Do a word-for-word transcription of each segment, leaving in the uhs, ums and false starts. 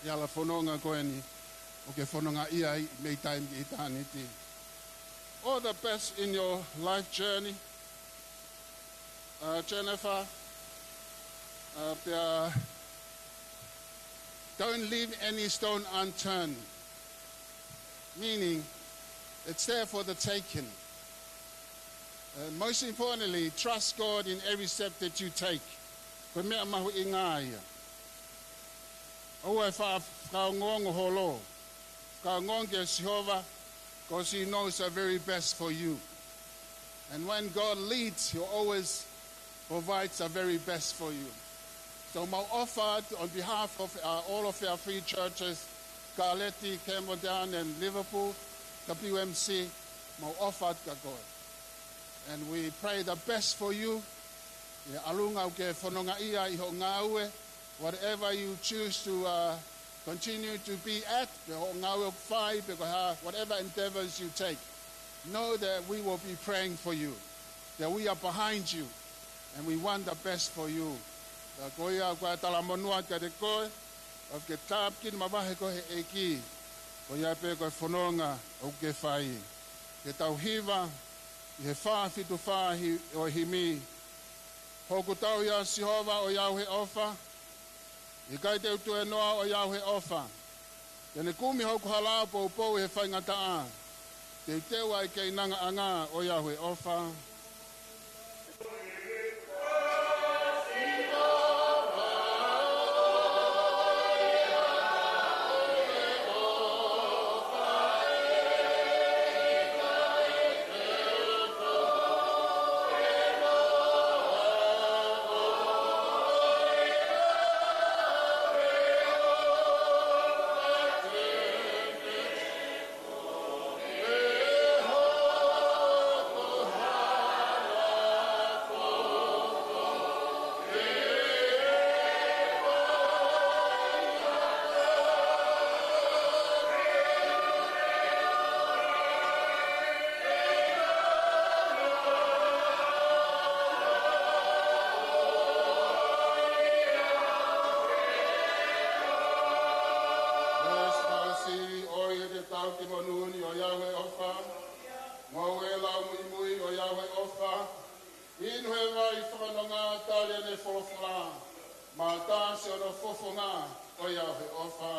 hala fononga ko eni ʻoku ke fononga ai mei taimi ki ʻitāniti. All the best in your life journey, uh, Jennifer. Uh, pea, don't leave any stone unturned, meaning it's there for the taking. Uh, most importantly, trust God in every step that you take. Ko e meʻa mahuʻinga ia. ʻOua ʻe fa-, fakaongoongo holo. Fakaongoongo kia Sihova, 'cause he knows the very best for you. And when God leads, he always provides the very best for you. So mau ʻofa atu on behalf of, uh, all of our three churches, Galati, Campbelltown, and Liverpool, W M C, mau ʻofa atu kia koe. And we pray the best for you. ʻI he ʻalunga ʻoku ke fononga ai ʻi hoʻo ngāue, whatever you choose to, uh, continue to be at, pe ko e ngāue ʻoku fai, pe ko e hā, whatever endeavors you take, know that we will be praying for you, that we are behind you, and we want the best for you. Ka ko ia ko e talamonū atu kiate koe, ʻoku ke tāpuekina mavahe koe ʻe he ʻEiki, ko ia pē ko e fononga ʻoku ke fai. Ke tau hiva ʻi he fā fitu fā hi-, ʻo e himi. Hoku tau ʻia Sihova, ʻoiauē ʻofa. ʻIkai te u tuēnoa, ʻoiauē ʻofa. Te ne kumi hoku hala ʻo poupou ʻi he faingataʻa. Teuteu ʻa e keinangaʻanga, ʻoiauē ʻofa. Yes, Fasi, ʻoiauē tau ki monū ni, ʻoiauē ʻofa. Ngoue lau muimui, ʻoiauē ʻofa. Inu he vai fakanonga, tali ʻene folofola. Mātā siʻono fofonga, ʻoiauē ʻofa.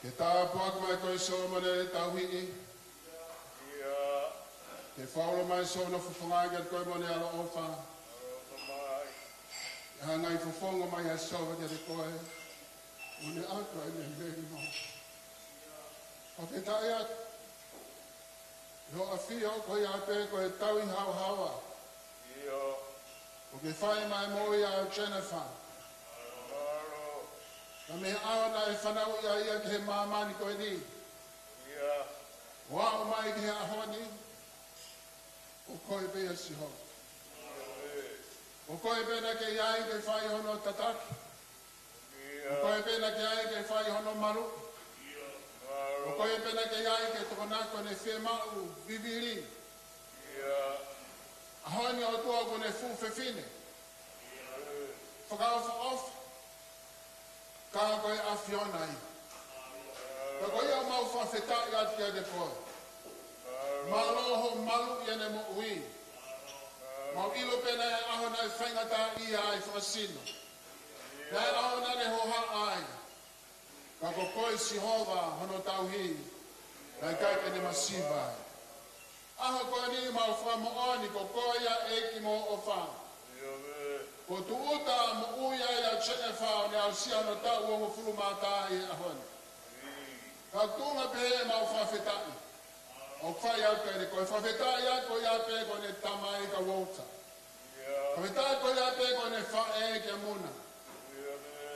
Ke tāpuaki mai koe Solomone tauhi. Ke faolo mai siʻono fofonga kiate koe mo ʻene ʻaloʻofa. Ke hangai fofonga mai ʻa Sihova kiate koe, ʻo ne ʻatu ʻa e meʻa mei mo. Fakafetaʻi atu. ʻI hoʻo ʻafio ko ia pē ko e tauhi haohaoa. ʻIo. ʻOku ke fai mai mo ia ʻo Jennifer. Mālō. Ka mei he ʻaho naʻe fanauʻi ai ia ki he māmani ko eni. ʻIo. ʻO aʻu mai ki he ʻaho ni. Ko koe pē ʻa Sihova. Mālō. Ko koe pē naʻa ke ʻi ai ke fai hono tataki. Ko koe pē naʻa ke ʻi ai ke fai hono maluʻi. Ko koe pē naʻa ke ʻi ai ke tokonaki ʻene fiemaʻu vivili. ʻAho ni ʻOtua ko ʻene fuʻu fefine fakaʻofoʻofa. Ka ko e ʻAfiona ia. Ka ko ia mau fakafetaʻi atu kiate koe. Mālō hoʻo maluʻi ʻene moʻui. faingataʻaʻia ai fakasino. Naʻe ʻaonga ne hohaʻa ai. Ka ko koe Sihova hono tauhi, naʻe ʻikai ke ne masiva ai. ʻAho ko eni mau fakamoʻoni ko koe ia ʻEiki mo ʻofa. Kuo tūʻuta moʻui ai ʻa Jennifer ʻo ne aʻusia hono taʻu hongofulu mā taha ʻi he ʻaho ni. Ka tuʻunga pē ʻemau fakafetaʻi. ʻOku fai atu eni ko e fakafetaʻi atu ko ia pē ko ʻene tamai ka Walter. Fakafetaʻi ko ia pē ko ʻene faʻē kia Muna.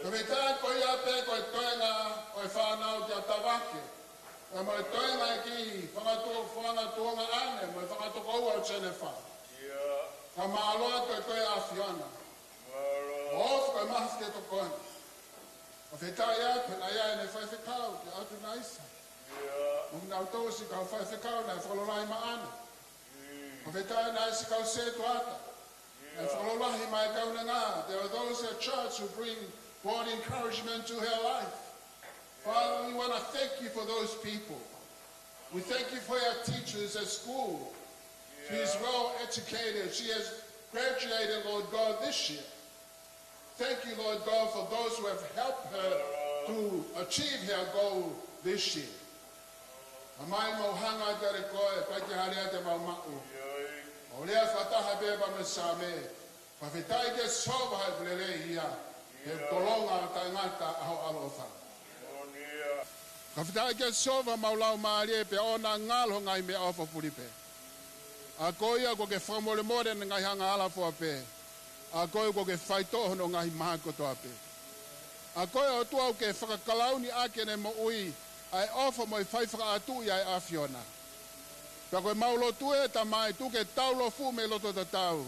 Fakafetaʻi ko ia pē ko e toenga ʻo e fānau kia Tavake. Ka mo e toenga ʻEiki, fangatu-, fanga tuongaʻane, mo e fanga tokoua ʻo Jennifer. Ka mālō atu e toe ʻAfiona. ʻOfa ko e mafi ke tokoni. Fakafetaʻi atu, naʻe ʻi ai ʻene faifekau, kia ʻAtunaisa. Mo kinautolu siʻi kau faifekau, naʻe fakalotolahi maʻana. Fakafetaʻi naʻe siʻi kau sētuata. Naʻe fakalotolahi mai kaunanga. There are those at church who bring, brought encouragement to her life. Father, we wanna thank you for those people. We thank you for our teachers at school. She is well educated. She has graduated, Lord God, this year. Thank you, Lord God, for those who have helped her to achieve her goal this year. Tamai, mau hanga atu kiate koe, ʻikai ke ʻi ai ha lea te mau maʻu. Mau lea fakataha pē pea mo e Saame. Fakafetaʻi kia Sihova he ʻoku lelei ia, he ʻoku tolonga ʻo taʻengata ʻa hoʻo ʻaloʻofa. Fakafetaʻi kia Sihova, mau laumālie, pea ʻoua naʻa ngalo ho ngaahi meʻaʻofa puli pē. ʻA koe ia kuo ke fakamolemole ʻene ngaahi angahala fua pē. ʻA koe kuo ke faitoʻo hono ngaahi mahaki kotoa pē. ʻA koe ʻOtua ʻoku ke fakakalauni ʻaki ʻene moʻui ʻa e ʻofa mo e fai fakaʻatuʻi ʻa e ʻAfiona. Pea ko ʻemau lotu ē Tamai, tuku ke taulofu mei loto tatau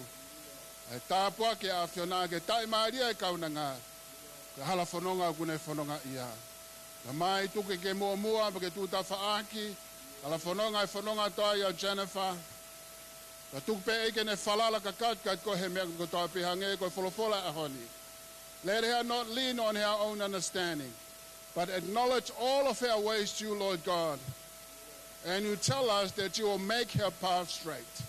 ʻa e tāpuaki ʻa e ʻAfiona ke taʻimālie e kaunanga, ko e hala fononga ʻoku ne fononga ia. Tamai, tuku ke ke muʻomuʻa, pea ke tuʻu tafaʻaki, hala fononga e fononga toʻa ia ʻo Jennifer. Pea tuku pē ʻEiki ke ne falala kakato kiate koe he meʻa kotoa pē hangē ko e folofola ʻo e ʻaho ni. Let her not lean on her own understanding, but acknowledge all of her ways to you, Lord God. And you tell us that you will make her path straight.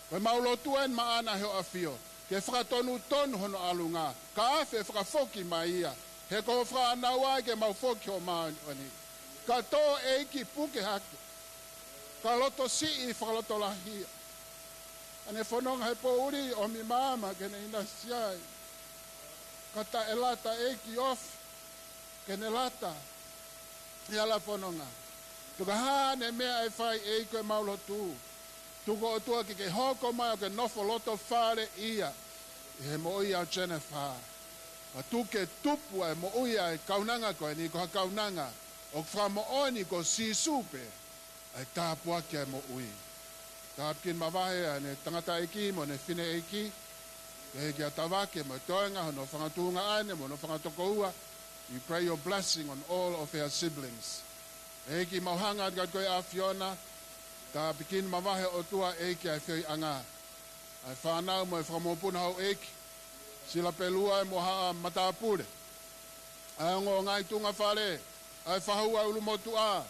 Ko ʻemau lotu eni maʻana he ʻAfio, ke fakatonutonu hono ʻalunga, ka afe fakafoki mai ia, he ko hoʻo fānau ai ke mau foki ho māʻoniʻoni. Ka tō ʻEiki puke hake, ka loto siʻi fakalotolahi ia. ʻAne fononga he poʻuli ʻomi maama ke ne ʻinasi ai. Ka taʻelata ʻEiki ʻofa, ke ne lata he hala fononga. Tuku ha ʻane meʻa ʻe fai ʻEiki ko ʻemau lotu. Tuku ʻOtua ke ke hoko mai ʻo ke nofo loto fale ia ʻi he moʻui ʻa Jennifer. Pea tuku ke tupu ʻa e moʻui ʻa e kaunanga ko eni ko ha kaunanga ʻoku fakamoʻoni ko Sīsū pē ʻa e tāpuaki ʻa e moʻui. Tāpuekina mavahe ʻa ʻene tangataʻeiki mo ʻene fineʻeiki. Pehē kia Tavake mo e toenga, hono fanga tuongaʻane mo hono fanga tokoua. We pray your blessing on all of our siblings. ʻEiki, mau hanga atu kiate koe ʻAfiona. Tāpuekina mavahe ʻOtua ʻEiki ʻa e feohiʻanga ʻa e fānau mo e fakamokopuna houʻeiki. Sila Pelua mo haʻa matāpule, ʻa e ongo ngaahi tuʻunga fale, ʻa e fahu ʻa e ʻulumotuʻa,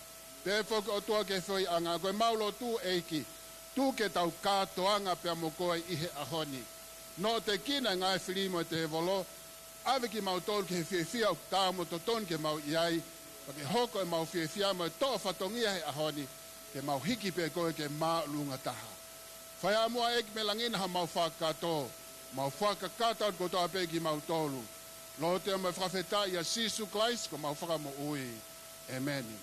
pea foki ʻOtua ki he feohiʻanga. Ko ʻemau lotu ʻEiki, tuku ke tau kātoanga pea mo koe ʻi he ʻaho ni. Noʻotekina e ngaahi fili mo e tēvolo, ʻave kimautolu ki he fiefia ʻoku taau mo totonu ke mau ʻi ai, pea ke hoko ʻemau fiefia mo e toʻo fatongia he ʻaho ni, ke mau hiki pē koe ke māʻolunga taha. Fai ā muʻa ʻEiki mei langi na haʻamau fakakātoa, mau fakakakato atu kotoa pē kimautolu. Lotu mo e fakafetaʻi ʻia Sīsū Kalaisi ko homau Fakamoʻui. ʻĒmeni.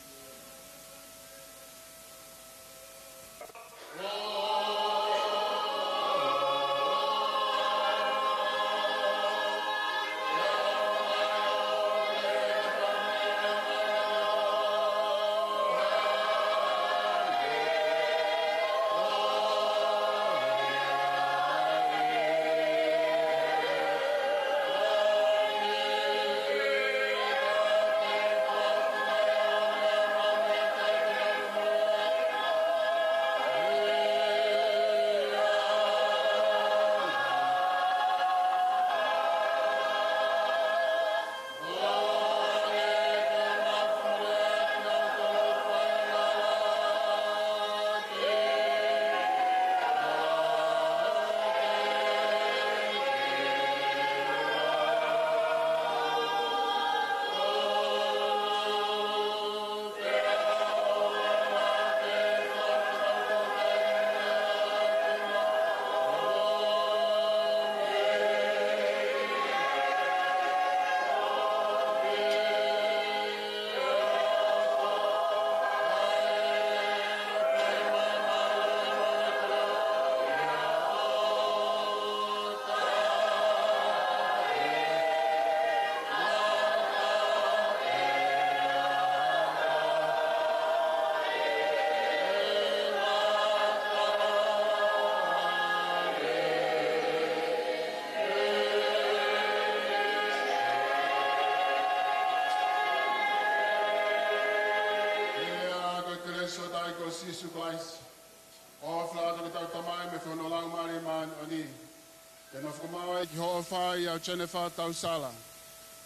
Ke nau fakamaau ai ki hoʻo ʻofa ʻa Jennifer Tausala,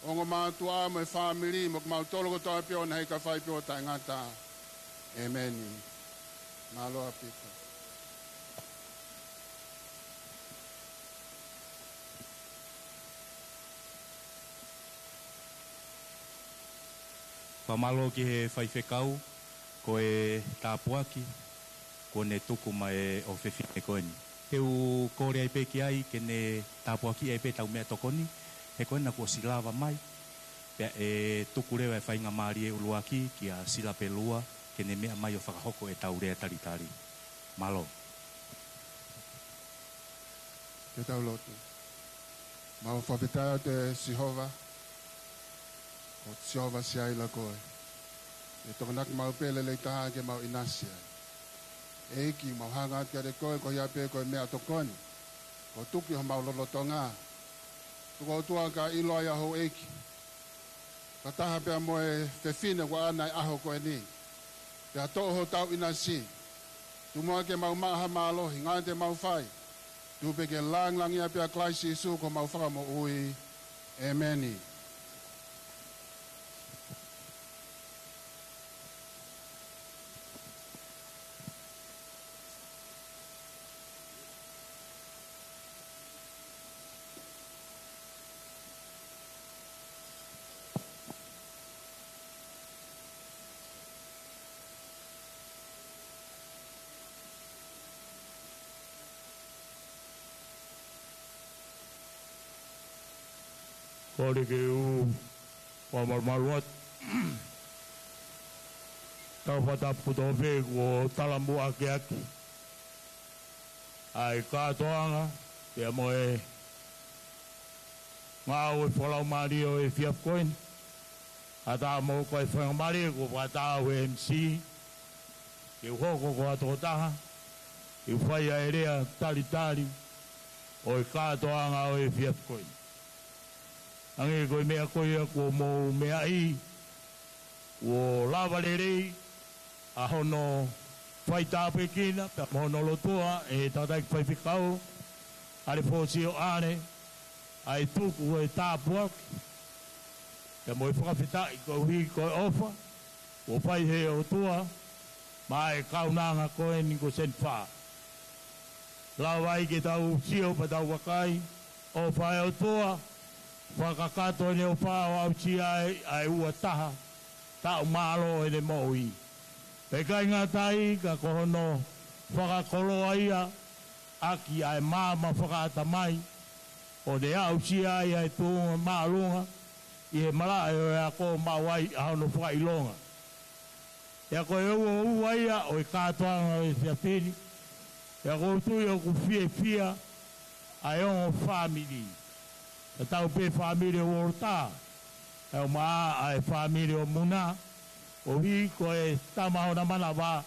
ongo mātuʻa mo e fāmili, mo kimautolu kotoa pē ʻo ʻena heka fai pē ʻo taʻengata. ʻEmeni. Mālō ʻaupito. Fakamālō ki he faifekau, ko e tāpuaki kuo ne tuku maʻa e ʻofefine ko eni. Te u kole ai pē ki ai ke ne tāpuakiʻi ai pē ʻetau meʻatokoni, he ko ena kuo ʻosi lava mai, pea ʻe tuku leva e faingamālie ʻuluaki kia Sila Pelua, ke ne meʻa mai ʻo fakahoko ʻetau lea talitali. Mālō. Ke tau lotu. Mau fakafetaʻi atu ʻe Sihova, ko Sihova Siaila koe. ʻE tokonaki maʻu pē lelei taha ke mau ʻinasi ai. ʻEiki, mau hanga atu kiate koe, ko ia pē ko e meʻatokoni kuo tuku ʻi homau lolotonga. Tuku ʻOtua kae ʻilo ai ʻa houʻeiki, fakataha pea mo e fefine ko ena ʻi he ʻaho ko eni. Pea toʻo hotau ʻinasi. Tuku muʻa ke mau maʻu ha mālohi, ngata te mau fai. Tuku pē ke lāngilangiʻia pē ʻa Kalaisi Sīsū ko homau Fakamoʻui. ʻEmeni. Kole ke u fakamalumalu atu. Tau fakatapu kotoa pē kuo talamuʻaki ʻaki ʻa e kātoanga, pea mo e ngāue fakalaumālie ʻo e efiafi ko eni. Kae ʻatā mo e faingamālie kuo fakaʻatā ʻe he M C ke u hoko ko ha tokotaha ke u fai ʻa e lea talitali ʻo e kātoanga ʻo e efiafi ko eni. Hangē ko e meʻa ko ia kuo mou meaʻi, kuo lava lelei ʻa hono faitāpuekina pea mo hono lotua ʻe he tangataʻeiki faifekau, ʻAlefosi ʻOane, ʻa e tuku ʻo e tāpuaki pea mo e fakafetaʻi koeʻuhi ko e ʻofa kuo fai ʻe he ʻOtua maʻa e kaunanga ko eni ko Senifa. Lava ai ke tau sio pea tau vakai, ʻofa ʻa e ʻOtua, fakakakato ʻene ʻofa ʻo aʻusia ai ʻa e ua taha taʻu mālō ʻene moʻui. Pea ʻikai ngata ai, ka ko hono fakakoloa ia ʻaki ʻa e maama fakaʻatamai, ʻo ne aʻusia ai ʻa e tuʻunga māʻolunga ʻi he malaʻe ʻo e ako, maʻu ai ʻa hono fakaʻilonga. Pea ko e uouo ia ʻo e kātoanga ʻo e efiafi ni. Pea ʻoku ou tui ʻoku fiefia ʻa e ongo fāmili. Tatau pē fāmili ʻo Uolota, kae ʻumaʻā ʻa e fāmili ʻo Muna, koeʻuhi ko e tama hona manava,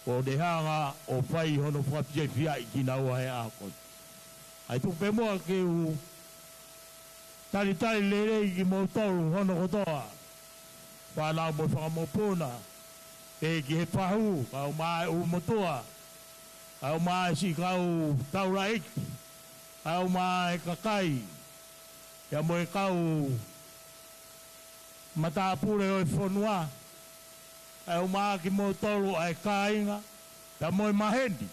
kuo ne hanga ʻo fai hono fakafiefiaʻi kinaua he ʻaho ko eni. ʻAi tuku pē muʻa ke u talitali lelei kimoutolu hono kotoa, fānau mo e fanga mokopuna, pea ki he fahu, kae ʻumaʻā e ʻulumotuʻa, kae ʻumaʻā e siʻi kau taulaʻeiki, kae ʻumaʻā e kakai, pea mo e kau matāpule ʻo e fonua, kae ʻumaʻā kimoutolu ʻa e kāinga, pea mo e maheni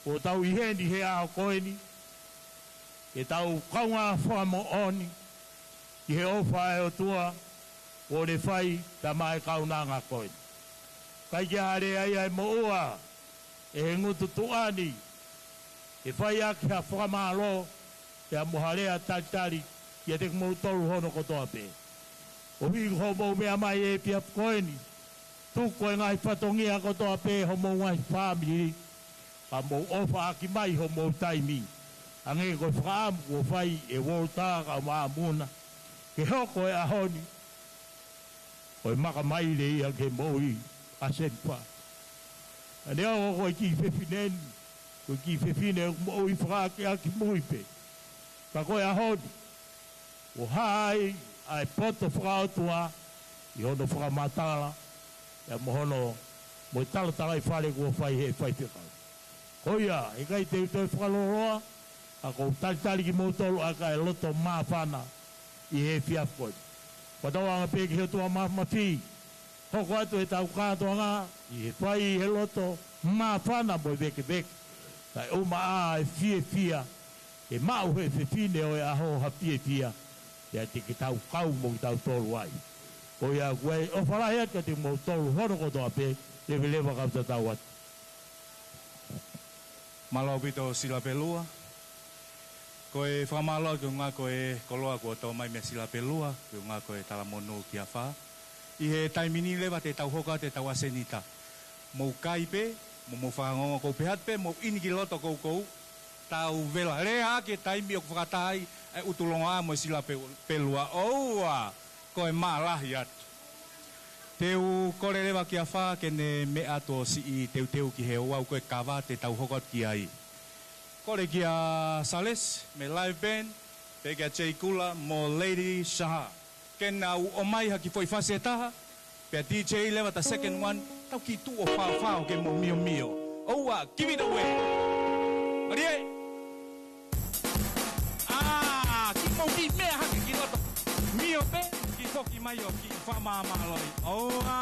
kuo tau ʻi heni he ʻaho ko eni, ke tau kaungā fakamoʻoni ki he ʻofa ʻa e ʻOtua kuo ne fai pea maʻa e kaunanga ko eni. ʻIkai ke ʻi ai ha lea ia ʻe moʻua ʻe he ngutu tuʻa ni ke fai ʻaki ha fakamālō pea mo ha lea talitali kiate kimoutolu hono kotoa pē. Koeʻuhi ko hoʻomou meʻa mai he efiafi ko eni, tuku e ngaahi fatongia kotoa pē homou ngaahi fāmili, ka mou ʻofa ʻaki mai homou taimi. Hangē ko e fakaʻamu kuo fai ʻe Uolota kae ʻumaʻā Muna, ke hoko e ʻaho ni ko e makamaile ia ki he moʻui ʻa Senifa. Ka neongo ko e kiʻi fefine ni, ko e kiʻi fefine ʻoku moʻui fakaʻakiʻakimui pē, ka ko e ʻaho ni kuo hā ai ʻa e poto fakaʻotua ʻi hono fakamatala, pea mo hono, mo e talatalaifale kuo fai ʻe he faifekau. ʻOiauē, ʻikai te u toe fakalōloa, ka ʻoku ou talitali kimoutolu ʻa e kakai loto māfana ʻi he efiafi ko eni. Fakatauange pē ki he ʻOtua Māfimafi, hoko atu ʻetau kātoanga ʻi he fai ʻi he loto māfana mo e vēkeveke. Kae ʻumaʻā e fiefia, ke maʻu ʻe he fefine ʻo e ʻaho ha fiefia, pea te ke tau kau mo kitautolu ai. Ko ia ʻoku ou ʻofa lahi atu kiate kimoutolu hono kotoa pē, leveleva kau tatau atu. Mālō ʻaupito Silapelua. Ko e fakamālō ki he ʻuhinga ko e koloa kuo tō mai mei Silapelua, ki he ʻuhinga ko e talamonū kia Fā. ʻI he taimi ni leva te tau hoko atu ʻetau ʻasenita. Mou kai pē, mo mou fakangongo kou pehē atu pē, mou ʻini ki loto koukou, tau vela lea ki he taimi ʻoku fakatā ai e ʻutu longoaʻa mo e Silapelua. ʻOua, ko e mālahi atu. Te u kole leva kia Fā ke ne meʻa atu ʻo siʻi teuteu ki he ouau ko e kava te tau hoko atu ki ai. Kole kia Salesi, mei he live band, pea kia Jay Kula, mo Lady Shaha. Ke nau ʻomai ha kiʻi foʻi fasi ʻe taha, pea D J leva the second one, tau kiʻi tuʻu ʻo faofao ke mou miomio. ʻOua, give it away. Malie. ʻĀ, kiʻi mou kiʻi meʻa hake ki loto. Mio pē, kiʻi foki mai ʻo kiʻi fakamāmālohi. ʻOua.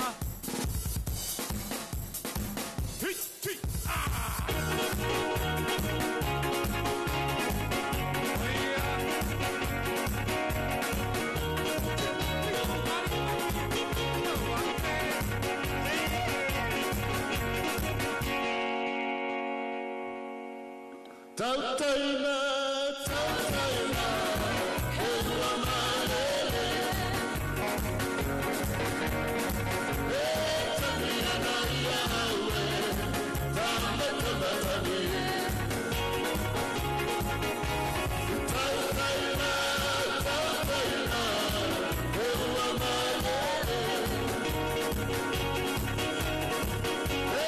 Hei, hei, ʻā. ʻOia. Tau taina.